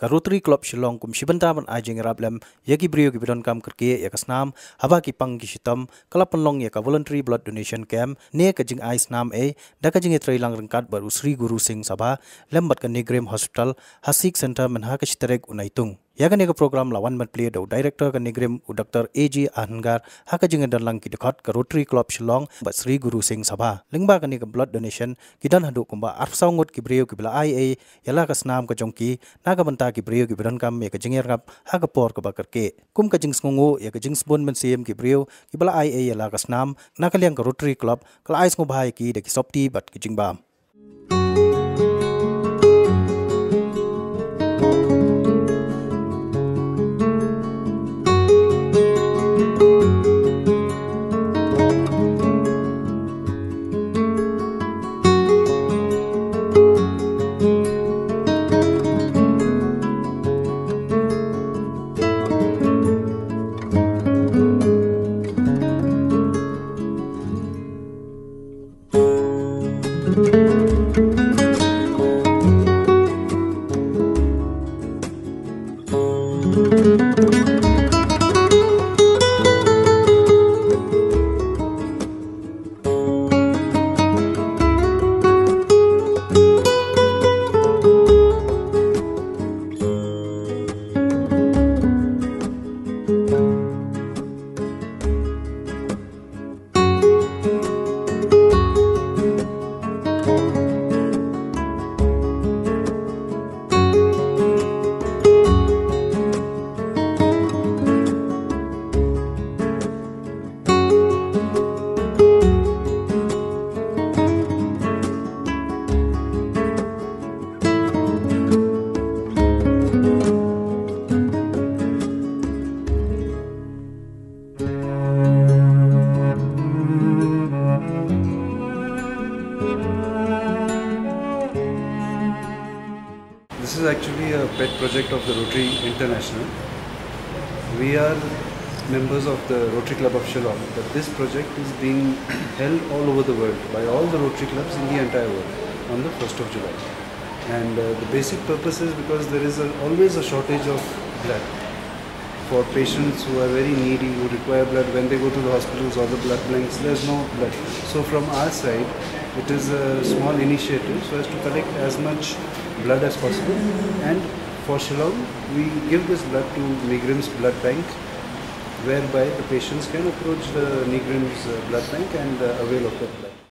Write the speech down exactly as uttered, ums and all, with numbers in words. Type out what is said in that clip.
Ka Rotary Club Shillong kum shi bynta ban ai jingïarap lem ïa ki briew kiba donkam kyrkieh ïa ka snam, haba ki pang ki shitom, ka la pynlong ïa ka Voluntary Blood Donation Camp, ne ka jingai snam ei, da ka jingïatreilang ryngkat bad u Sri Guru Singh Sabha, lem bad ka NEIGRIHMS Hospital, ha Sikh Center mynha ka shi tarik u Naitung. Ïa kane ka program la wan ban plie da u Director ka NEIGRIHMS u Doctor A J Ahngar, ha ka jingdon lang ki dkhot ka Rotary Club Shillong bad Sri Guru Singh Sabha. Lyngba kane ka blood donation, ki don haduh kumba arphew saw ngut ki briew kiba la ai ei ïa la ka snam ka jong ki, na ka bynta ki briew kiba donkam ïa ka jingïarap ha ka por kaba kyrkieh. Kum ka jingsngewnguh ïa ka jingsbun mynsiem ki briew kiba la ai ei ïa la ka snam, na ka liang ka Rotary Club ka la ai sngewbha ïa ki da ki sopti bad ki jingbam. This is actually a pet project of the Rotary International. We are members of the Rotary Club of Shillong, but this project is being held all over the world by all the Rotary clubs in the entire world on the first of July. And uh, the basic purpose is because there is a, always a shortage of blood for patients who are very needy, who require blood. When they go to the hospitals or the blood banks, there's no blood. So from our side, it is a small initiative so as to collect as much blood as possible. And for Shillong, we give this blood to NEIGRIHMS Blood Bank, whereby the patients can approach the NEIGRIHMS uh, Blood Bank and uh, avail of that blood.